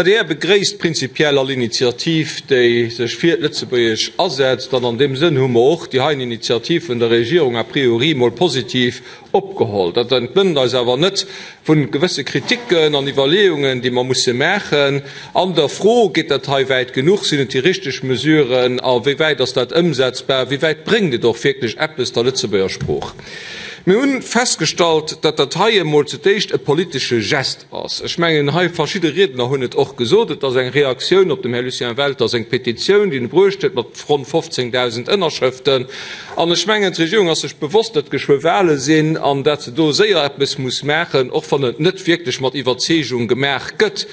D'adr begréisst prinzipiell all Initiativ, déi sech fir d'Lëtzebuergesch asetzt, an an deem Sënn hu mer och déi heien Initiativ vun der Regierung a priori mol positiv opgeholl. Dat entbënnt eis awer net vu gewësse Kritiken an Iwwerleeungen, déi mer musse maachen an der Fro, Geet dat hei wäit genuch? Sinn et déi richteg Mesuren? A wéi wäit ass dat ëmsetzbar? Wéi wäit bréngt et och wierklech eppes der Lëtzebuerger Sprooch? Mir hu festgestallt, datt dat hei emol zu d'éischt e politesche Gest ass. Ech mengen, hei verschidde Riedner hunn et och gesot, et ass eng Reaktioun op dem Här Lucien Welter seng Petitioun, déi en bruecht huet mat ronn 15.000 Ënnerschrëften. An ech mengen, d'Regierung ass sech bewosst, datt geschwë Wahle sinn an datt se do séier eppes muss maachen, och wann et net wierklech mat Iwwerzeegung gemaach gëtt.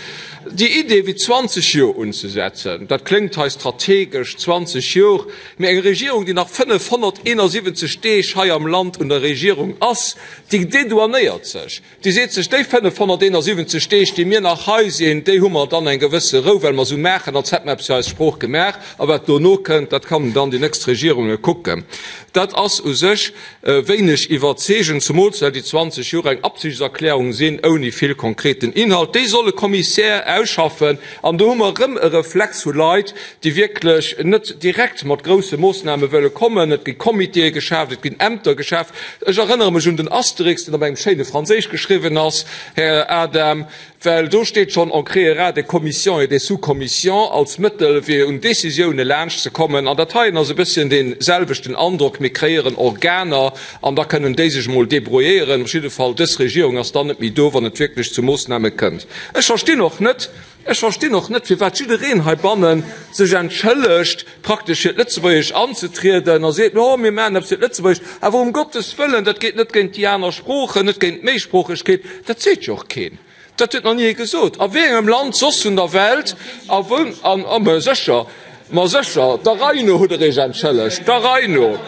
Déi Idee, wéi 20 Jor unzesetzen, dat kléngt hei strategesch, 20 Jor, Mee eng Regierung, déi nach 571 Deeg hei am Land un der Regierung ass, déi dedouanéiert sech, déi seet sech, déi 571 Deeg, déi mir nach hei sinn, déi hu mer dann eng gewësse Rou, well mer esou maachen, als hätte mer eppes fir eis Sprooch gemaach. A wat dono kënnt, dat kann dann déi nächst Regierunge kucken. Dat ass u sech wéineg iwwerzeegend, zemools well déi 20 Joer eng Absichtserklärung sinn ouni vill konkreten Inhalt. Déi soll e Kommissär ausschaffen. An do hu mer erëm e Reflex vu Leit, déi wierklech net direkt mat grousse Moossname wëlle kommen. Et gi Comitéë geschaaft, et ginn Ämter geschaaft. Ech erënnere mech un den Asterix, deen op engem schéine Franséisch geschriwwen ass, Här Adam, well do steet schonn, On créera des commissions et des sous-commissions als Mëttel, fir un Décisioune laanschtzekommen. An dat heien ass e bësschen dee selwechten Androck, Mir kreéieren Organer an da kënnen déi sech emol débrouilléieren. Op jidde Fall, dës Regierung ass dann net méi do, wann et wierklech zu Moossname kënnt. Ech verstinn och net, ech verstinn och net, firwat jiddereen heibanne sech entschëllegt, praktesch fir d'Lëtzebuergesch anzetrieden a seet, Jo, mir maachen eppes fir d'Lëtzebuergesch, awer um Gottes Wëllen, dat geet net géint déi aner Sproochen, net géint d'Méisproochegkeet. Dat seet jo och keen. Dat huet nach ni ee gesot. A wéi engem Land soss vun der Welt, a wou, an, a mä sécher, ma sécher, der Rei no hutt Der Iech entschëllegt, der Rei no.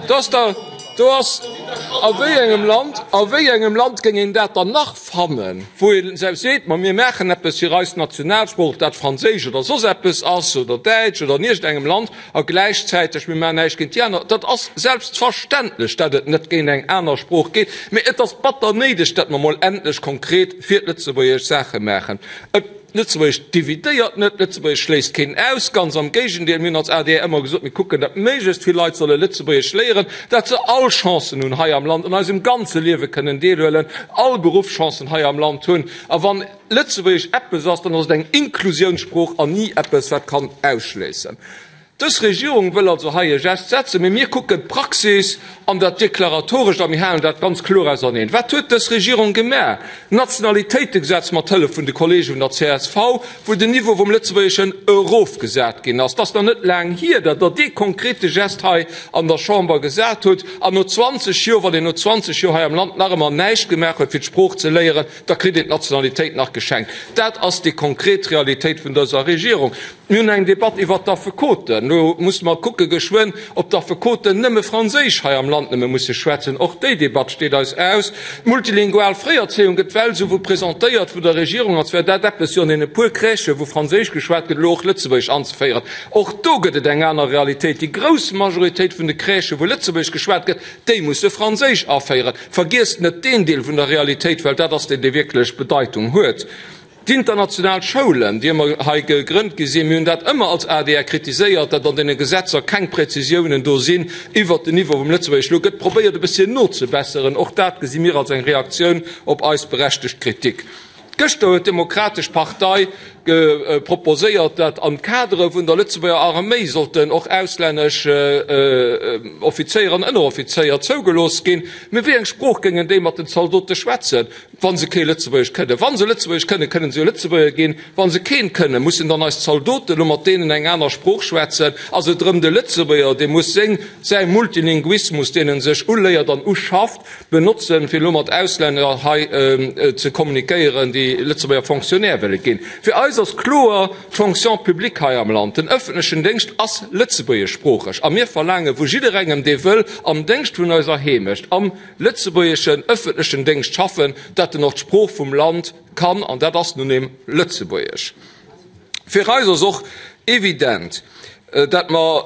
Dass der, do ass, a wéi engem Land, a wéi engem Land géing een dat dann nach fannen, wou ee seet, ma mir maachen eppes fir eis Nationalsprooch, ob dat Franséisch oder soss eppes ass oder Däitsch oder an iergendengem Land, a gläichzäiteg, mir maachen näischt géint déi aner. Dat ass selbstverständlech, dat et net géint eng aner Sprooch geet, mee et ass batter néideg, dat mer mol endlech konkret fir d'Lëtzebuergesch Saache maachen. Et, Lëtzebuergesch dividéiert net, Lëtzebuergesch schléisst keen aus, ganz am Géigendeel, mir hunn als adr ëmmer gesot, mir kucken, dat méiglechst vill Leit solle Lëtzebuergesch léieren, dat se all Chancen hunn hei am Land, un eisem ganze Liewe kënnen deelhuelen, all Beruffschancen hei am Land hunn. A wann Lëtzebuergesch eppes ass, dann ass et eng Inklusiounssprooch an ni eppes, wat kann ausschléissen. Dës Regierung wëll also hei e Gest setzen, mee mir kucken d'Praxis an dat Deklaratorescht a mir halen dat ganz kloer auserneen. Wat huet dës Regierung gemaach? D'Nationalitéitegesetz mat Hëllef vun de Kollege vun der csv, wou den Niveau vum Lëtzebuergeschen erofgesat ginn ass. Et ass nach net laang hier, datt Der dee konkrete Gest hei an der Chamber gesat hutt. An no 20 Joer, wann een no 20 Joer hei am Land nach ëmmer näischt gemaach huet, fir d'Sprooch ze léieren, da kritt een d'Nationalitéit nach geschenkt. Dat ass déi konkret Realitéit vun dëser Regierung. Mir hunn eng Debatt iwwert d'Affekoten. Elo musse mer kucke geschwënn, ob d'Affekoten nëmme Franséisch hei am Land nëmme musse schwätzen. Och déi Debatt steet eis aus. D'multilingual Fréierzéiung gëtt well esou presentéiert vun der Regierung, als wär dat eppes, jo an deene puer Crèchen, wou Franséisch geschwat gëtt, elo och Lëtzebuergesch anzeféieren. Och do gëtt et eng aner Realitéit. Déi grouss Majoritéit vun de Crèchen, wou Lëtzebuergesch geschwat gëtt, déi musse Franséisch aféieren. Vergiesst net deen Deel vun der Realitéit, well dat ass deen, dee wierklech Bedeitung huet. D'international Schoulen, déi ëmmer hei gegrënnt gi sinn, mir hunn dat ëmmer als adr kritiséiert, datt an deene Gesetzer keng Präzisiounen do sinn iwwert den Niveau vum Lëtzebuergesch. Elo gëtt probéiert e bësschen nozebesseren. Och dat gesi mir als eng Reaktioun op eis berechtegt Kritik. Gëschter huet d'Demokratesch Partei proposéiert, datt an d'Kadere vun der Lëtzebuerger Arméi sollten och auslännesch Offizéier an Ënneroffizéier zougelooss ginn. Mee wéi eng Sprooch géingen déi mat den Zaldote schwätzen? Wa se kee Lëtzebuergesch kënnen, wa se Lëtzebuergesch kënnen, kënnen se jo Lëtzebuerger ginn. Wa se keent kënnen, mussen dann eis Zaldoten elo mat deenen eng aner Sprooch schwätzen? Ass et erëm de Lëtzebuerger, dee muss seng, säi Multilinguismus, deen en sech uléiert an uschafft, benotzen, fir elo mat Auslänner hei ze kommunikéieren, déi Lëtzebuerger Fonctionnaire wëlle ginn? Fir eis ass kloer, D'Fonction publique hei am Land, den ëffentlechen Déngscht ass lëtzebuergeschsproocheg a mir verlaange vu jidderengem, dee wëll am Déngscht vun eiser Heemecht, am. Lëtzebuergeschen ëffentlechen Déngscht schaffen, dat en och d'Sprooch vum Land kann, an dat ass nun eem Lëtzebuergesch. Fir eis ass och evident, dat mer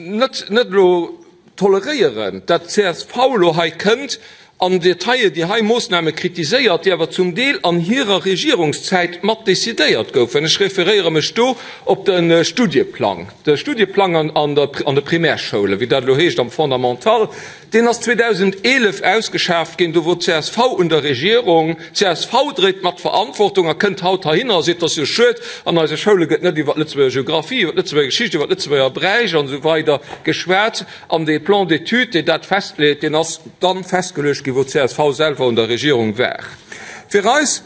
net net elo toleréieren, dat d'CSV elo hei kënnt. An Detailler déi hei Moossname kritiséiert, déi awer zum Deel an hirer Regierungszäit mat decidéiert goufen. Ech referéiere mech do op de Studieplang, de Studieplang an de Primärschoulen, wéi dat elo heescht am Fondamental, deen ass 2011 ausgeschaaft ginn, do wor d'CSV un der Regierung. D'CSV dréit mat d'Verantwortung a kënnt haut heihinner a seet, 't ass jo schued, an eise Schoule gëtt net iwwer d'Lëtzebuerger Geographie, iwwer d'Lëtzebuerger Geschicht, iwwer d'Lëtzebuerger Bräich an esou weider geschwat. An dee Plan d'études, deen dat festleet, deen ass dann festgeluecht ginn, wou d'CSV selwer un der Regierung war. Fir eis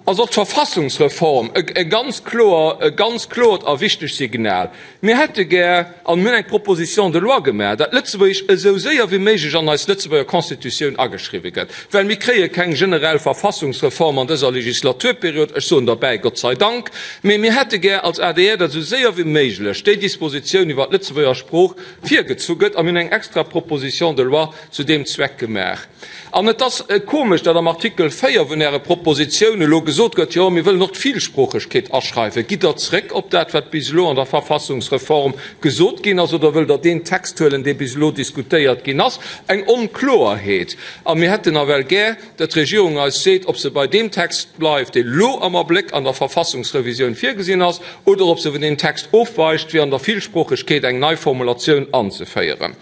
ass och d'Verfassungsreform e ganz kloer, e ganz kloert a wichteg Signal. Mir hätte gär, an mir hunn eng Proposition de loi gemaach, dat Lëtzebuergesch esou séier wéi méiglech an eis Lëtzebuerger Constitutioun ageschriwwe gëtt, well mir kréie keng generell Verfassungsreform an dëser Legislaturperiod, ech soen derbäi, Gott sei Dank, mee mir hätte gär als adr, dat esou séier wéi méiglech déi Dispositioun iwwert d'Lëtzebuerger Sprooch virgezu gëtt, a mir hunn eng extra Proposition de loi zu deem Zweck gemaach. An et ass komesch, datt am Artikel 4 vun Äre Propositioun elo gesot gëtt, jo, mir wëllen och d'Villsproochegkeet aschreiwen. Gitt Der zréck op dat, wat bis elo an der Verfassungsreform gesot ginn ass, oder wëllt Der deen Text huelen, dee bis elo diskutéiert ginn ass? Eng Onkloerheet. A mir hätten nawell gär, datt d'Regierung eis seet, ob se bei deem Text bleift, dee lo am Abléck an der Verfassungsrevisioun virgesinn ass, oder ob se vun deem Text ofweicht, fir an der Villsproochegkeet eng nei Formulatioun anzeféieren.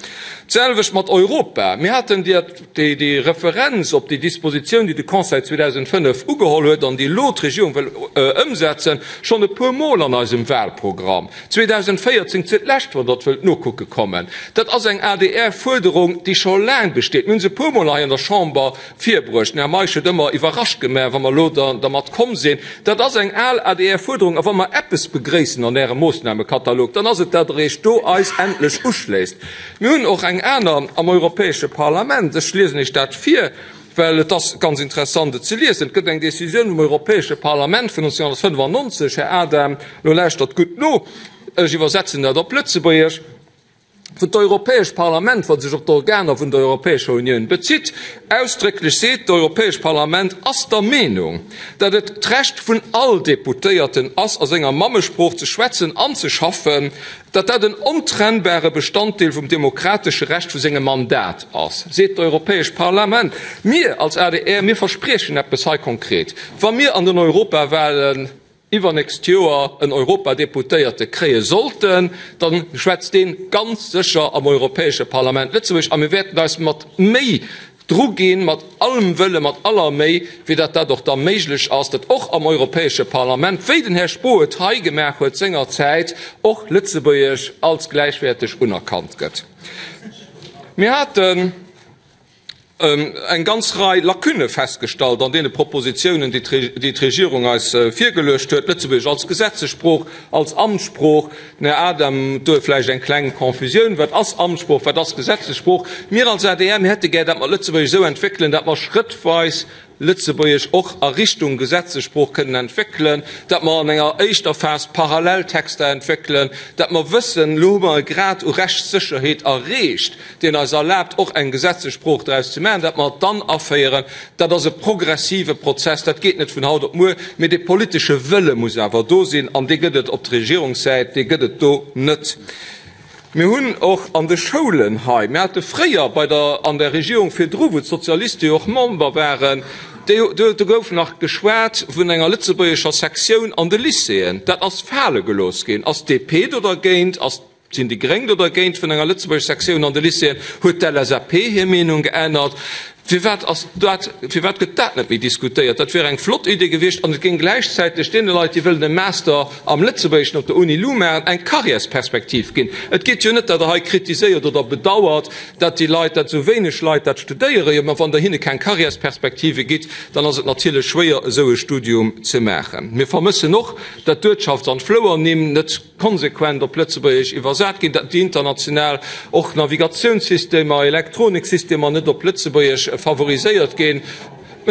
D'selwecht mat Europa. Mir haten déi Referenz op déi Dispositioun, déi de Conseil 2005 ugeholl huet an déi elo d'Regierung wëll ëmsetzen, schonn e puermol an eisem Wahlprogramm. 2014 ze d'lescht, wann Der et wëllt nokucke kommen. Dat ass eng ADR-Fuerderung, déi scho laang besteet. Mir hu se e puermol hei an der Chamber virbruecht. Den Här Meisch huet ëmmer iwwerrascht gemaach, wa mer elo dermat komm sinn. Dat ass eng al ADR-Fuerderung. A wa mer eppes begréissen an Ärem Moossnamekatalog, dann ass et, datt Der Iech do eis endlech uschléisst. Mir hunn och eng aner am Europäesche Parlament. Ech liesen Iech dat vir. Well et ass ganz interessant, et ze liesen. Et gëtt eng Décisioun vum Europäesche Parlament vun 1995, Här Adam, elo lauschtert gutt no, ech iwwersetzen dat op Lëtzebuergesch, wou d'Europäescht Parlament, wat sech op d'Organer vun der Europäescher Unioun bezitt, ausdrécklech seet, D'Europäescht Parlament ass der Meenung, datt et d'Recht vun all Deputéierten ass, a senger Mammesprooch ze schwätzen an ze schaffen, datt dat en ontrennbare Bestanddeel vum demokratesche Recht vu sengem Mandat ass, seet d'Europäescht Parlament. Mir als adr, mir verspriechen eppes hei konkret, Wa mir an den Europawahlen iwwernächst Joer en Europadeputéierte kréie sollten, da schwätzt dee ganz sécher am Europäesche Parlament Lëtzebuergesch a mir wäerten eis mat méi dru ginn, mat allem Wëlle, mat aller Méi, fir datt dat och da méiglech ass, datt och am Europäesche Parlament, wéi den Här Spoo et hei gemaach huet sengerzäit, och Lëtzebuergesch als gläichwäerteg unerkannt gëtt. Mir haten eng ganz Rei Lacunne festgestallt an deene Propositionen, déi d'Regierung eis virgeluecht huet, Lëtzebuergesch als Gesetzessprooch, als Amtssprooch, Den Här Adam, do vläicht eng kleng Confusioun, Wat ass Amtssprooch, wat ass Gesetzessprooch? Mir als adr, mir hätte gär, datt mer Lëtzebuergesch esou entwéckelen, datt mer schrëttweis Lëtzebuergesch och a Richtung Gesetzessprooch kënnen entwéckelen, datt mer an enger éischter Phas Paralleltexter entwéckelen, datt mer wëssen, elo hu mer e Grad u Rechtssécherheet erreecht, deen eis erlaabt, och eng Gesetzessprooch draus ze maachen, datt mer et dann aféieren. Dat ass e progressive Prozess, dat geet net vun haut op muer, mee dee politesche Wëlle muss awer do sinn, an dee gëtt et op d'Regierungssäit, dee gëtt et do net. Mir hunn och an de Schoulen hei, mir hate fréier bei der, an der Regierung virdru, wou d'Sozialiste jo och Member waren, do, do gouf nach geschwat vun enger lëtzebuergescher Sektioun an de Lycéeën. Dat ass fale gelooss ginn. Ass d'DP do dergéint? Ass. Sinn déi Gréng do dergéint vun enger lëtzebuergesch Sektioun an de Lycéeën? Huet d'LSAP hir Meenung geännert? Firwat ass dat, firwat gëtt dat net méi diskutéiert? Dat wier eng flott Idee gewiescht an et géing gläichzäiteg deene Leit, déi wëllen e Master am Lëtzebuergeschen op der Uni Lu maachen, eng Karriärsperspektiv ginn. Et geet jo net, datt Der hei kritiséiert oder bedauert, datt déi Leit, datt esou wéineg Leit dat studéieren. Jo, mä wann Der hinne keng Karriärsperspektive gitt, dann ass et natierlech schwéier, esou e Studium ze maachen. Mir vermëssen och, datt d'Uertschafts an d'Flouernimm net. konsequent op Lëtzebuergesch iwwersat ginn, datt déi international och Navigatiounssystemer, Elektroniksystemer net op Lëtzebuergesch favoriséiert ginn.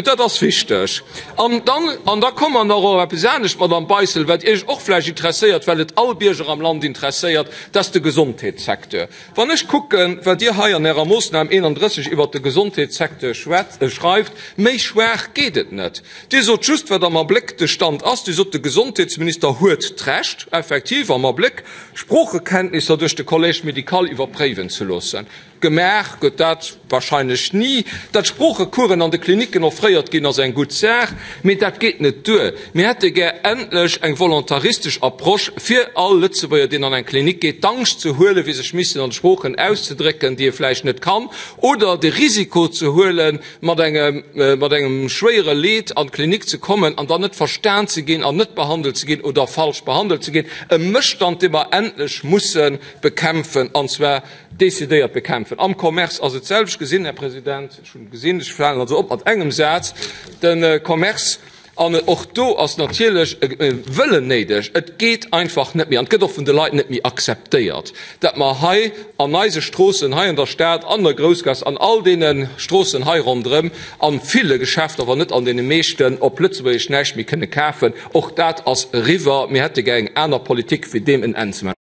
Dat ass wichteg. An dann, an da komme mer nach op eppes anescht, Madamm Beissel, wat Iech och vläicht interesséiert, well et all Bierger am Land interesséiert, dat ass de Gesondheetssecteur. Wann ech kucken, wat Dir hei an Ärer Moossnam 31 iwwert de Gesondheetssecteur schreift, méi schwaach geet et net. Dir sot just, wat am Abléck de Stand ass. Dir sot, de Gesondheetsminister huet d'Recht, effektiv am Abléck Sproochekenntnisser duerch de Collège médical iwwerpréiwen ze loossen. Gemaach gëtt dat wahrscheinlech ni. Datt Sproochecoursen an de Klinicken offréiert ginn, ass eng gutt Saach, mee dat geet net duer. Mir hätte gär endlech eng volontaristesch Approche fir all Lëtzebuerger, deen an eng Klinik geet, d'Angscht ze huelen, fir sech missen an Sproochen auszedrécken, déi e vläicht net kann, oder de Risiko ze huelen, mat engem mat engem schwéiere Leed an d'Klinik ze kommen an dann net verstan ze ginn an net behandelt ze ginn oder falsch behandelt ze ginn. E Mësstand, dee mer endlech musse bekämpfen, an zwar decidéiert bekämpfen. Am Commerce ass et d'selwecht gesinn, Här President, ech hunn gesinn, ech halen also op mat engem Saz, de Commerce, an och do ass natierlech e Wëllen néideg. Et geet einfach net méi an et gëtt och vun de Leit net méi akzeptéiert, datt mer hei an eise Stroossen, hei an der Stad, an der Groussgaass, an all deene Stroossen hei ronderëm, a ville Geschäfter, wann net an deene meeschten, op Lëtzebuergesch näischt méi kënne kafen. Och dat ass eriwwer. Mir hätte gär eng aner Politik, fir deem en Enn ze maachen.